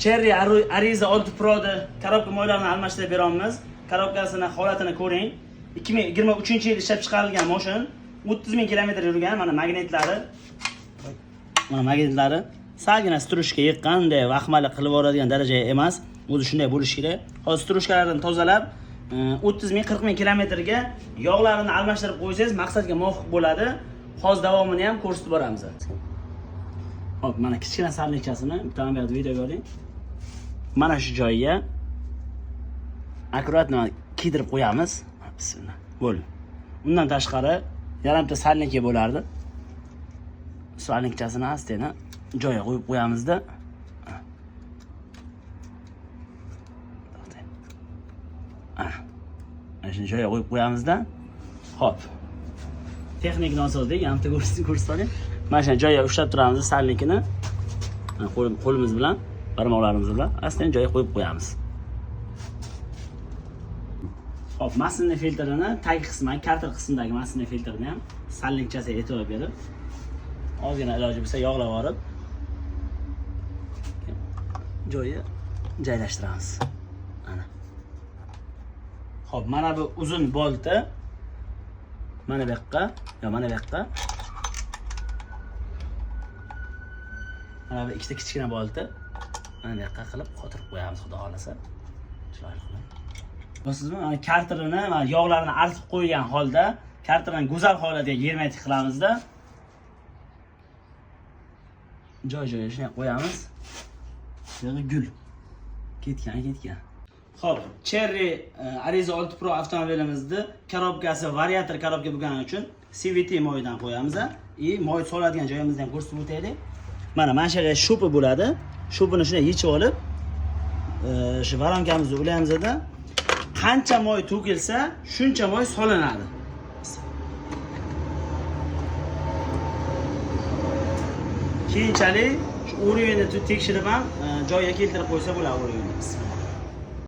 Chery Arrizo 6 Pro'da korobka moylarini almashtirib beramiz. Korobkasini holatini ko'ring. 2023-yil ishlab chiqarilgan mashina 30 ming kilometr yurgan. Mana magnitlari. Mana magnitlari salgina strushka yiqqan, unday vahmali qilib yuboradigan darajaga emas. O'zi shunday bo'lishi kerak. Hozir strushkalarini tozalab, 30 ming 40 ming kilometrga yog'larini almashtirib qo'ysangiz maqsadga muvofiq bo'ladi. Hozir davomini ham ko'rsatib boramiz. Hop, mana kichkina sarlikchasini bitta bu yoqda video ko'ring. Mana shu joyiga akkuratно kiydirib qo'yamiz. Bismillah. Bo'ldi. Undan tashqari yana bitta sarlikka bo'lardi. Sarlikchasini astena joyiga qo'yib qo'yamizda. To'xtang. Ana shuni joyiga qo'yib qo'yamizda. Hop. Texnik nosozlik, yana bitta ko'rsatib. Mana shuni joyiga ushlab turamiz sarlikini. Qo'limiz bilan, barmoqlarimiz bilan astena joyiga qo'yib qo'yamiz. Hop, mashinani filtrini tagi qismi, karter qismidagi mashinani filtrini ham sallikchasiga e'tibor berib, ozgina iloji bo'lsa yog'lab olib joyi joylashtiramiz. Ana. Hop, mana bu uzun bolti mana bu yoqqa, yo mana bu yoqqa. Mana bu ikkita kichkina bolti mana bu yoqqa qilib qotirib qo'yamiz, xudo xolasa. Chiroyli qilib. Ko'rasizmi? Mana karterini, mana yog'larini artib qo'ygan holda karterni go'zal holatiga germetik qilamizda. Joy-joyiga shunday qo'yamiz. Buyog'i gul. Ketgan, ketgan. Xo'p, Chery Arrizo 6 Pro avtomobilimizni korobkasi variator korobka bo'lgani uchun CVT moyidan qo'yamiz. И moy soladigan joyimizni ham ko'rsatib o'taylik. Mana shu yerga shupi bo'ladi. Shupini shunday yechib olib, shu voronkamizni ulaymiz-da. Qancha moy to'kilsa, shuncha moy solinadi. Keyinchalik shu уровеньni tekshirib ham joyiga keltirib qo'ysa bo'ladi уровеньni.